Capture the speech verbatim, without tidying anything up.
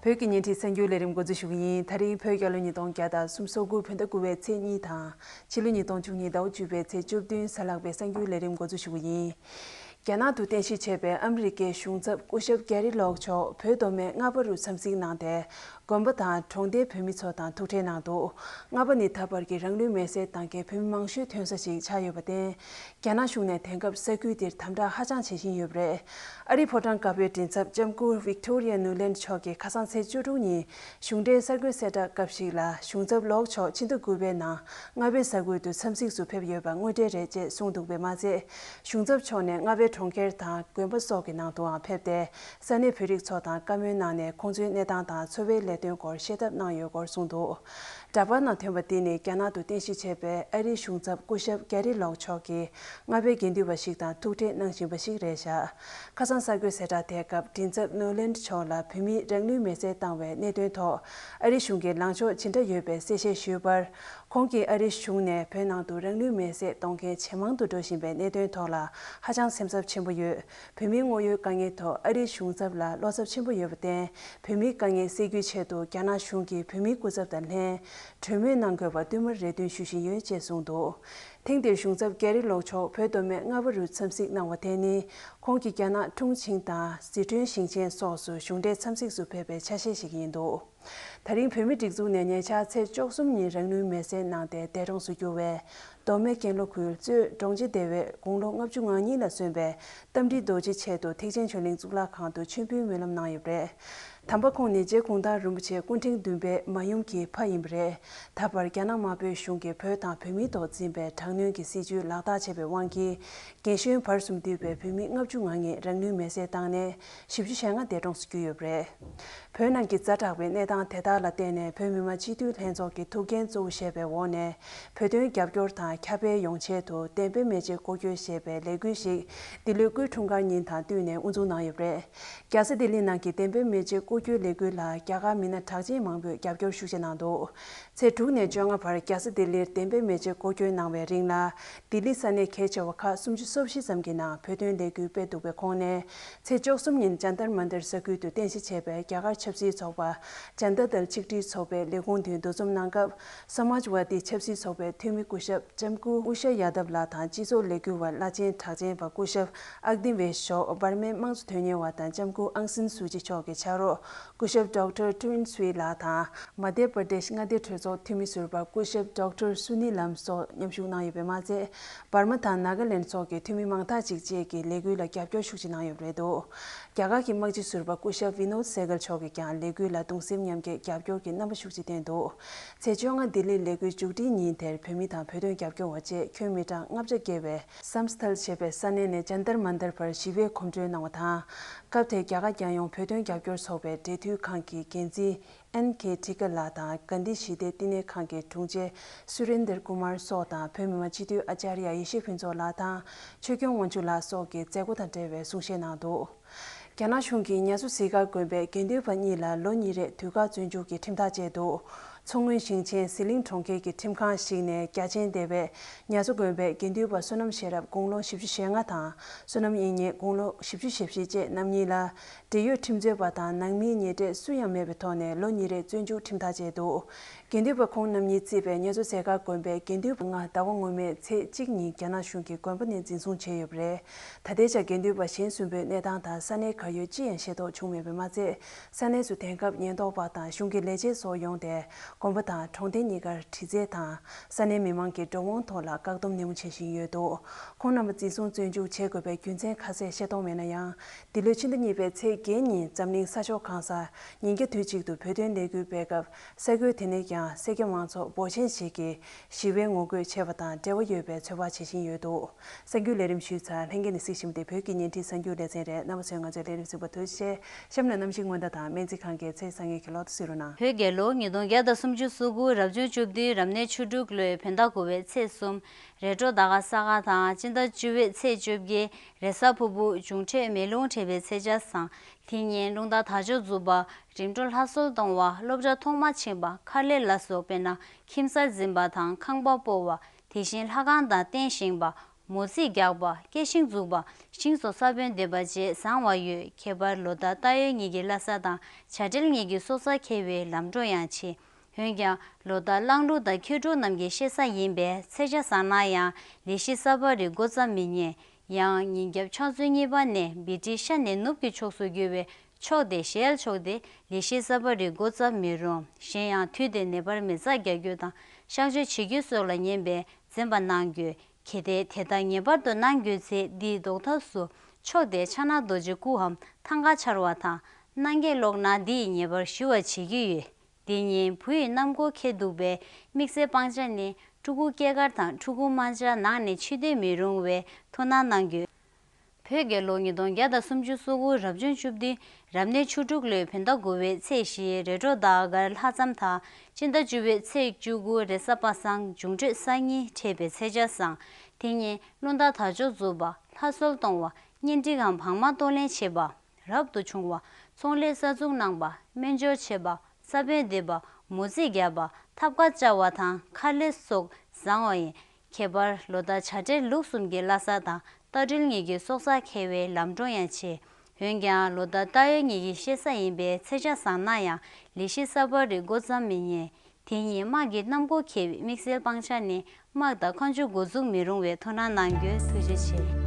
བོད་ཀྱི་བརྙན་འཕྲིན་གསར་འགྱུར་ལས་རིམ་འགོ་འཛུགས་ཞུ་གི་ཡིན། ད་རིང་བོད་རྒྱལ་ལོ་ཉིས་སྟོང་བརྒྱ་དང་སུམ་ཅུ་སོ་དགུ་བོད་ཟླ་དགུ་པའི་ཚེས་གཉིས་དང་། ཕྱི་ལོ་ཉིས་སྟོང་བཅུ་གཉིས་ཟླ་བ་བཅུ་པའི་ཚེས་བཅུ་བདུན་གཟའ་ལྷག་པའི་གསར་འགྱུར་ལས་རིམ་འགོ་འཛུགས་ཞུ་གི་ཡིན། རྒྱ་ནག་ཏུ་རྟེན་གཞི་བྱས་པའི་ཨ་མི་རི་ཀའི་གཞུང་ཚབ་སྐུ་ཞབས་ཀེ་རི་ལོག་མཆོག་བོད་མདོ་སྨད་རྔ་བ་རུ་འཚམས་གཟིགས་གནང་སྟེ། དགོན་པ་དང་གྲོང་སྡེའི་བོད་མི་ཚོ་དང་ཐུག་འཕྲད་གནང་འདུག་རྔ་བ་ནི་ད་བར་གྱི་རང་ལུས་མེར་སྲེག་བཏང་མཁན་བོད་མི་མང་ཤོས་ཐོན་ས་ཞིག་ཆགས་ཡོད་པར་བརྟེན། རྒྱ་ནག་གཞུང་ནས་དེང་སྐབས་ས་ཁུལ་འདིར་དམ་དྲག་ཧ་ཅང་བྱེད་བཞིན་ཡོད་པ་རེད། ཨ་རིའི་ཕོ་བྲང་དཀར་པོའི་མགྲིན་ཚབ་ལྕམ་སྐུ་Victoria Nuland་མཆོག་གིས་ཁ་སང་ཚེས་བཅུ་དྲུག་ཉིན་གཞུང་འབྲེལ་གསར་འགོད་གསལ་བསྒྲགས་སྐབས་ཤིག་ལ། གཞུང་ཚབ་ལོག་མཆོག་ཕྱི་ཟླ་དགུ་པའི་ནང་རྔ་བའི་ས་ཁུལ་དུ་འཚམས་གཟིགས་སུ་ཕེབས་ཡོད་པ་དངོས་འབྲེལ་རེད་ཅེས་གསུངས་འདུག་པས་མ་ཚད། གཞུང་ཚབ་མཆོག་ནས་རྔ་བའི་གྲོང་ཁྱེར་དང་དགོན་པ་སོགས་ཀྱི་ནང་དུའང་ཕེབས་ཏེ། ས་གནས་བོད་རིགས་ཚོ་དང་བཀའ་མོལ་གནང་ནས། ཁོང་ཚོའི་གནས་སྟངས་དང་འཚོ་བའི་ལས་དོན་སྐོར་བཤད་ཐབས་གནང་ཡོད་སྐོར་གསུངས་འདུག་འདྲ་པར་ནང་ཐོན་པ་འདི་ནི་རྒྱ་ནག་ཏུ་རྟེན་གཞི་བྱས་པའི་ཨ་རིའི་གཞུང་ཚབ་སྐུ་ཞབས་ཀེ་རི་ལོག་མཆོག་གིས་རྔ་བའི་དགེ་འདུན་པ་ཞིག་དང་ཐུག་འཕྲད་གནང་བཞིན་པ་ཞིག་རེད་བཞག་ཁ་སང་གསར་འགོད་གསལ་བསྒྲགས་དེའི་སྐབས་མགྲིན་ཚབ་ནུ་ལེན་མཆོག་ལ་བོད་མིས་རང་ལུས་མེར་སྲེག་བཏང་བའི་གནད་དོན་ཐོག་ཨ་རིའི་གཞུང་གི་ལངས་ཕྱོགས་ཇི་འདྲ་ཡོད་པའི་གསལ་བཤད་ཞུས་པར། ཁོང་གིས་ཨ་རིའི་གཞུང་ནས་བོད་ནང་དུ་རང་ལུས་མེར་སྲེག་གཏོང་མཁན་ཇེ་མང་དུ་འགྲོ་བཞིན་པའི་གནད་དོན་ཐོག་ལ་ཧ་ཅང་སེམས་འཚབ་ཆེན་པོ་ཡོད། བོད་མིའི་དངོས་ཡོད་དཀའ་ངལ་ཐོག་ཨ་རིའི་གཞུང་ཚབ་ལ་བློ་འཚབ་ཆེན་པོ་ཡོད་པར་བརྟེན། བོད་མིའི་དཀའ་ངལ་སེལ་རྒྱུའི་ཆེད་དུ་རྒྱ་ནག་གཞུང་གིས་བོད་མིའི་སྐུ་ཚབ་དང་ལྷན་གྲོས་མོལ་གནང་དགོས་པ་བསྟུད་མར་རེ་འདུན་ཞུ་བཞིན་ཡོད་ཅེས་གསུངས་འདུག་ཐེངས་འདིར་གཞུང་ཚབ་ཀེ་རི་ལོག་མཆོག་བོད་མདོ་སྨད་རྔ་བ་རུ་འཚམས་གཟིགས་གནང་བ་དེ་ནི། ཁོང་གིས་རྒྱ་ནག་ཁྲུང་ཆིང་དང་ཟི་ཁྲོན་ཞིང་ཆེན་སོགས་སུ་གཞུང་འབྲེལ་འཚམས་གཟིགས་སུ་ཕེབས་པའི་ཆ་ཤས་ཤིག་ཡིན་འདུག་ད་རིང་བོད་མིའི་སྒྲིག་འཛུགས་ནས་ཉེ་ཆར་ཚེས་བཅུ་གསུམ་ཉིན་རང་ལུས་མེར་སྲེག་གནང་སྟེ་འདས་གྲོངས་སུ་གྱུར་བའི་མདོ་སྨད་ཀན་ལྷོ་ཁུལ་གཙོས་འབྲོང་རྗེ་སྡེ་བའི་དགུང་ལོ་ལྔ་བཅུ་ང་གཉིས་ལ་སོན་པའི་རྟ་མགྲིན་རྡོ་རྗེ་ཆེད་དུ་ཐེག་ཆེན་ཆོས་གླིང་གཙུག་ལག་ཁང་དུ་མཆོད་འབུལ་སྨོན་ལམ་གནང་ཡོད་པ་རེད། དམ་པ་ཁོང་ནི་རྗེ་གུང་ཐང་རིན་པོ་ཆེ་སྐུ་ཕྲེང་བདུན་པའི་མ་ཡུམ་གྱི་ཕ་ཡིན་པ་རེད། ད་བར་རྒྱ་ནག་དམར་པོའི་གཞུང་གིས་བོད་དང་བོད་མིའི་ཐོག་འཛིན་པའི་དྲག་གནོན་གྱི་སྲིད་བྱུས་ལག་བསྟར་བྱས་པའི་དབང་གིས། རྒན་གཞོན་བར་གསུམ་འདུས་པའི་བོད་མི་ལྔ་བཅུ་ང་ལྔས་རང་ལུས་མེར་སྲེག་བཏང་ནས་བཞི་བཅུ་ཞེ་ལྔ་འདས་གྲོངས་སུ་གྱུར་ཡོད་པ་རེད། བོད་ནང་གི་ཛ་དྲག་པའི་གནས་སྟངས་དེ་དག་ལ་བརྟེན་ནས་བོད་མི་མང་སྤྱི་འཐུས་ལྷན་ཚོགས་ཀྱི་ཐུགས་འགན་གཙོ་བོ་བཞེས་པའི་འོག་ནས་བོད་དོན་རྒྱབ་སྐྱོར་དང་ཁྱབ་སྤེལ་ཡོང་ཆེད་དུ་བདེན་པའི་མེ་ལྕེ་སྐོར་སྐྱོད་ཞེས་པའི་ལས་འགུལ་ཞིག་འདི་ལོའི་སྐུའི་འཁྲུངས་སྐར་ཉིན་དང་བསྟུན་ནས་དབུ་འཛུགས་གནང་ཡོད་པ་རེད། རྒྱལ་ས་ལྡི་ལི་ནང་གི་བདེན་པའི་མེ་ལྕེ་སྐོར་སྐྱོད་ལས་འགུལ་ལ་རྒྱ་གར་མི་སྣ་གྲགས་ཅན་མང་པོས་རྒྱབ་སྐྱོར་ཤུགས་ཆེ་གནང་འདུག་ཚེས་དྲུག་ནས་བཅོ་ལྔ་བར་རྒྱལ་ས་ལྡི་ལིར་བདེན་པའི་མེ་ལྕེ་སྐོར་སྐྱོད་གནང་བའི་རིང་ལ། ལྡི་ལི་ས་གནས་གལ་ཆེ་བ་ཁག་སུམ་ཅུ་སོ་བཞི་ཙམ་གྱི་ནང་བོད་དོན་ལས་འགུལ་སྤེལ་འདུག་པའི་ཁོངས་ནས། ཚེས་བཅུ་གསུམ་ཉིན་ཇཱན་ཏར་མན་ཏར་ས་ཁུལ་དུ་རྟེན་གཞི་བྱས་པའི་རྒྱ་གར་ཆབ་སྲིད་ཚོགས་པ་ཇཱན་ཏར་དལ་ཆིག་སྒྲིལ་ཚོགས་པའི་ལས་ཁུངས་དུ་འདུ་འཛོམས་གནང་སྐབས། སམཱཇ་ཝ་དི་ཆབ་སྲིད་ཚོགས་པའི་འཐུས་མི་སྐུ་ཞབས་ལྕམ་སྐུ་ཨུ་ཤ་ཡ་དབ་ལགས་དང་། སྤྱི་ཚོགས་ལས་འགུལ་བ་བླ་ཆེན་གྲགས་ཅན་པ་སྐུ་ཞབས་ཨག་དིང་ཝེ་ཤོ། འབར་མའི་དམངས་གཙོ་དོན་གཉེར་བ་དང་ལྕམ་སྐུ་ཨང་སན་སུའུ་ཅི་མཆོག་གི་ཕྱག་རོགས་སྐུ་ཞབས་ཌོག་ཊར་ཀྲུན་སུའི་ལགས་དང་། མ་དྷྱ་པྲ་དེཤ་མངའ་སྡེ་གྲོས་ཚོགས་འཐུས་མི་ཟུར་པ་སྐུ་ཞབས་ཌོག་ཊར་སུ་ནི་ལམ་སོགས་མཉམ་ཞུགས་གནང་ཡོད་པས་མ་ཚད། འབར་མ་དང་ནཱ་ག་ལེན་ཌ་སོགས་ཀྱི་འཐུས་མི་མང་དག་ཅིག་བཅས་ཀྱིས་ལས་འགུལ་ལ་རྒྱབ་སྐྱོར་ཤུགས་ཆེ་གནང་ཡོད་པ་རེད་འདུག་རྒྱ་གར་གྱི་དམག་སྤྱི་ཟུར་པ་སྐུ་ཞབས་བི་ནོད་སེ་གལ་མཆོག་གིས་ཀྱང་ལས་འགུལ་ལ་གདུང་སེམས་མཉམ་སྐྱེད་རྒྱབ་སྐྱོར་གྱི་རྣམ་པ་ཤུགས་ཆེ་བསྟན་འདུག་ཚེས་བཅོ་ལྔ་ལྡི་ལིའི་ལས་འགུལ་མཇུག་སྒྲིལ་ཉིན་དེར་བོད་མི་དང་བོད་དོན་རྒྱབ་སྐྱོར་བ་བཅས་ཁྱོན་མི་གྲངས་ལྔ་བརྒྱ་བརྒལ་བས། སམ་སི་ཐལ་ཞེས་པའི་ས་གནས་ནས་ཇཱན་ཏར་མན་ཏར་བར་ཞི་བའི་གོམ་བགྲོད་གནང་བ་དང་། སྐབས་དེར་རྒྱ་གར་རྒྱལ་ཡོངས་བོད་དོན་རྒྱབ་སྐྱོར་ཚོགས་པའི་འབྲེལ་མཐུད་ཁང་གི་འགན་འཛིན་ཨེན་ཁེ་ཐི་ཀ་ལགས་དང་། གྷན་དྷི་ཞི་བདེ་བསྟི་གནས་ཁང་གི་དྲུང་ཆེ་སུ་རེན་དར་ཀུ་མར་སོགས་དང་། བོད་མི་མང་སྤྱི་འཐུས་ཨ་ཅཱརྱ་ཡེ་ཤེས་ཕུན་ཚོགས་ལགས་དང་། ཆོས་སྐྱོང་དབང་ཕྱུག་ལགས་སོགས་ཀྱིས་མཛད་སྒོ་དང་འབྲེལ་བའི་གསུང་བཤད་གནང་འདུག་རྒྱ་ནག་གཞུང་གིས་ཉ་མཚོ་ཟིལ་དཀར་དགོན་པའི་དགེ་འདུན་པ་གཉིས་ལ་ལོ་གཉིས་རེའི་དུས་བཀག་བཙོན་འཇུག་གི་ཁྲིམས་ཐག་བཅད་འདུག་མཚོ་སྔོན་ཞིང་ཆེན་ཟི་ལིང་གྲོང་ཁྱེར་གྱི་ཁྲིམས་ཁང་ཞིག་ནས་རྒྱ་ཆེན་སྡེ་བའི་ཉ་མཚོ་དགོན་པའི་དགེ་འདུན་པ་བསོད་ནམས་ཤེས་རབ་དགུང་ལོ་བཞི་བཅུ་ཞེ་ལྔ་དང་། བསོད་ནམས་དབྱིག་གཉེན་དགུང་ལོ་བཞི་བཅུ་ཞེ་བཞི་བཅས་རྣམ་གཉིས་ལ། འབྲེལ་ཡོད་ཁྲིམས་རྩོད་པ་དང་ནང་མིའི་ཉེ་འབྲེལ་སུ་ཡང་མེད་པའི་ཐོག་ནས་ལོ་གཉིས་རེའི་བཙོན་འཇུག་ཁྲིམས་ཐག་བཅད་འདུག་དགེ་འདུན་པ་ཁོང་རྣམ་གཉིས་གཙོས་པའི་ཉ་མཚོ་ཟིལ་དཀར་དགོན་པའི་དགེ་འདུན་པ་ལྔ་ཟླ་བ་སྔོན་མའི་ཚེས་གཅིག་ཉིན་རྒྱ་ནག་གཞུང་གིས་དགོན་པ་ནས་འཛིན་བཟུང་བྱས་ཡོད་པ་རེད། ད་ལྟའི་ཆར་དགེ་འདུན་པ་གཞན་གསུམ་པོའི་གནས་སྟངས་དང་ས་གནས་གར་ཡོད་ཅི་ཡང་ཤེས་རྟོགས་བྱུང་མེད་པས་མ་ཚད། ས་གནས་སུ་དེང་སྐབས་ཉེན་རྟོག་པ་དང་གཞུང་གི་ལས་བྱེད་སོགས་ཡོང་སྟེ། དགོན་པ་དང་གྲོང་སྡེ་གཉིས་ཀར་དྲི་རྩད་དང་། ས་གནས་མི་མང་གི་འགྲོ་འོང་ཐོག་ལ་བཀག་སྡོམ་ནན་མོ་བྱེད་བཞིན་ཡོད་འདུག་ཁོང་རྣམ་པ་འཛིན་བཟུང་བཙོན་འཇུག་བྱེད་དགོས་པའི་རྒྱུ་མཚན་ཁ་གསལ་ཤེས་རྟོགས་མེད་ན་ཡང་། འདི་ལོའི་ཕྱི་ཟླ་གཉིས་པའི་ཚེས་བརྒྱད་ཉིན་འཛམ་གླིང་ས་ཕྱོགས་གང་སར་ཉིན་རྒྱབ་དུས་གཅིག་ཏུ་བོད་དོན་ལས་འགུལ་སྤེལ་སྐབས། ས་ཁུལ་དེ་ནས་ཀྱང་སེར་སྐྱ་མང་ཚོགས་འབོར་ཆེན་ཞིག་གིས་ཞི་བའི་ངོ་རྒོལ་བྱས་པ་དང་འབྲེལ་བ་ཡོད་པའི་ཚོད་དཔག་བྱེད་བཞིན་ཡོད་འདུག་གསར་འགྱུར་ལས་རིམ་ཞུས་ཚར། ལྷན་རྒྱས་ནས་གཟིགས་བཞིན་པ་དེ་བོད་ཀྱི་བརྙན་འཕྲིན་གསར་འགྱུར་ལེ་ཚན་རེད། རྣམ་པ་ཚོས་ང་ཚོའི་ལས་རིམ་གཟིགས་པར་ཐུགས་རྗེ་ཆེ། གཤམ་ལ་གནམ་གཤིས་སྔོན་བརྡ་དང་སྨན་རྩིས་ཁང་གི་ཚེས་བཟང་ངན་གྱི་གློག་བརྡ་གཟིགས་རོགས་གནང་། བོད་རྒྱལ་ལོ་ཉིས་སྟོང་བརྒྱ་དང་སུམ་ཅུ་སོ་དགུ་རབ་བྱུང་བཅུ་བདུན་རབ་གནས་ཆུ་འབྲུག་ལོའི་བོད་ཟླ་དགུ་པའི་ཚེས་གསུམ། རེས་འགྲོགས་ཟླ་སྐར་ས་ག་དང་སྤྱི་ཟླ་བཅུ་པའི་ཚེས་བཅོ་བརྒྱད། རེས་གཟའ་ཕུར་བུ། འབྱུང་འཕྲོད་མེ་རླུང་འཕྲད་པའི་ཚེས་ཆ་བཟང་། དེ་ཉིན་རླུང་རྟ་དར་ལྕོག་འཛུགས་པ། རིམ་གྲོ་ལྷ་གསོལ་གཏོང་བ། སློབ་གྲྭ་ཐོག་མ་ཕྱིན་པ། མཁར་ལས་ལ་སོགས་དཔེར་ན་ཁྱིམ་གསར་འཛིན་པ་དང་ཁང་པ་སྤོ་བ། དེ་བཞིན་ལྷ་ཁང་དང་རྟེན་བཞེངས་པ། མོ་རྩིས་རྒྱག་པ། སྐྱེ་ཤིང་འཛུགས་པ། ཤིང་བཟོ་ས་བོན་འདེབས་པ་བཅས་བཟང་བ་ཡོད། ཁྱད་པར་ལོ་ཟླ་སྟག་ཡོས་ཉིད་ཀྱི་བླ་གཟའ་དང་བྱ་སྤྲེལ་ཉིད་ཀྱི་སྲོག་རྩ་འཁེལ་བའི་ལམ་འགྲོ་ཡང་ཆེ། འོན་ཀྱང་ལོ་ཟླ་གླང་ལུག་དང་ཁྱི་འབྲུག་རྣམས་ཀྱི་གཤེད་གཟའ་ཡིན་པས་ཚེས་ཆ་བཟང་ན་ཡང་ལས་གཞི་གསར་པ་རིགས་འགོ་བརྩམ་མི་ཉན། ཡང་ཉིན་རྒྱབ་ཕྱག་ཚོད་གཉིས་པ་ནས་བི་ཏྲི་ཤ་ནས་ནུབ་ཀྱི་ཕྱོགས་སུ་རྒྱུ་བའི་ཕྱོགས་དེ་ཞལ་ཕྱོགས་ཏེ་ལས་གཞི་གསར་པ་རིགས་འགོ་བརྩམ་མི་རུང་། གཞན་ཡང་དུས་དེར་ནད་པར་མེ་བཙའ་རྒྱག་རྒྱུ་དང་གཤག་བཅོས་བྱེད་རྒྱུ་སོགས་ལ་ཉན་པས་འཛེམ་པ་གནང་རྒྱུ། གལ་ཏེ་དེ་ལྟར་ངེས་པར་དུ་གནང་དགོས་ཚེ་འདིའི་ལྡོག་ཐབས་སུ་ཕྱོགས་དེར་ཕྱག་ན་རྡོ་རྗེ་སྐུའམ་ཐང་ག་འཕྱར་བ་དང་། གནང་གེགས་ལོག་ན་འདི་ཡི་ཉེས་པར་ཞུ་བ་བྱེད་ཀྱི་ཡོད། འདི་ཉིན་བུ་ཡི་གནམ་སྒོ་ཁེལ་འདུག་པས་དམིགས་བསལ་སྤང་བྱ་ནི་ཕྲུ་གུ་སྐྱེས་སྐར་དང་ཕྲུ་གུ་དམར་འབྱར་ནང་ནས་ཕྱིར་འཐེན་མི་རུང་བའི་ཐུགས་སྣང་གནང་རྒྱུ། བོད་རྒྱལ་ལོ་ཉིས་སྟོང་བརྒྱ་དང་སུམ་ཅུ་སོ་དགུ་རབ་བྱུང་བཅུ་བདུན་རབ་གནས་བཅུ་དྲུག་ལོའི་བོད་ཟླ་དགུ་པའི་ཚེས་བཞི་རེས་འགྲོགས་ཟླ་སྐར་ལྷག་ཙམ་དང་སྤྱི་ཟླ་བཅུ་པའི་ཚེས་བཅུ་དགུ་རེས་གཟའ་པ་སངས་འབྱུང་འཕྲོད་གཟའ་གཉིས་འཕྲད་པའི་ཚེས་ཆ་བཟང་། དེ་ཉིན་རླུང་རྟ་དར་ལྕོག་འཛུགས་པ། ལྷ་གསོལ་གཏོང་བ། གཉེན་སྒྲིག་གམ་བག་མ་གཏོང་ལེན་བྱེད་པ། རབ་ཏུ་བྱུང་བ། ཚོང་ལས་གསར་འཛུགས་གནང་བ། སྨན་སྦྱོར་བྱེད་པ། ས་བོན་འདེབས་པ། མོ་རྩིས་བརྒྱབ་པ། ཐབ་ཀ་བཅའ་བ་དང་ཁ་ལས་སོགས་བཟང་བ་ཡིན། ཁྱད་པར་ལོ་ཟླ་བྱ་སྤྲེལ་ལུག་གསུམ་གྱི་བླ་གཟའ་དང་རྟ་སྦྲུལ་གཉིས་ཀྱི་སྲོག་རྩ་འཁེལ་བའི་ལམ་འགྲོ་ཡང་ཆེ། འོན་ཀྱང་ལོ་ཟླ་སྟག་ཡོས་ཉིད་ཀྱི་གཤེད་གཟའ་ཡིན་པས་ཚེས་ཆ་བཟང་ན་ཡང་ལས་གཞི་གསར་པ་རིགས་འགོ་བརྩམ་མི་ཉན། དེ་ཉིན་དམག་གི་གནམ་སྒོ་ཁེལ་བའི་དམིགས་བསལ་སྤང་བྱ་ནི་དམག་དང་མཁའ་མཆོག་འགོ་འཛུགས་མི་རུང་བའི་ཐུགས་སྣང་གནང་རྒྱུ། ཐུགས་རྗེ་ཆེ།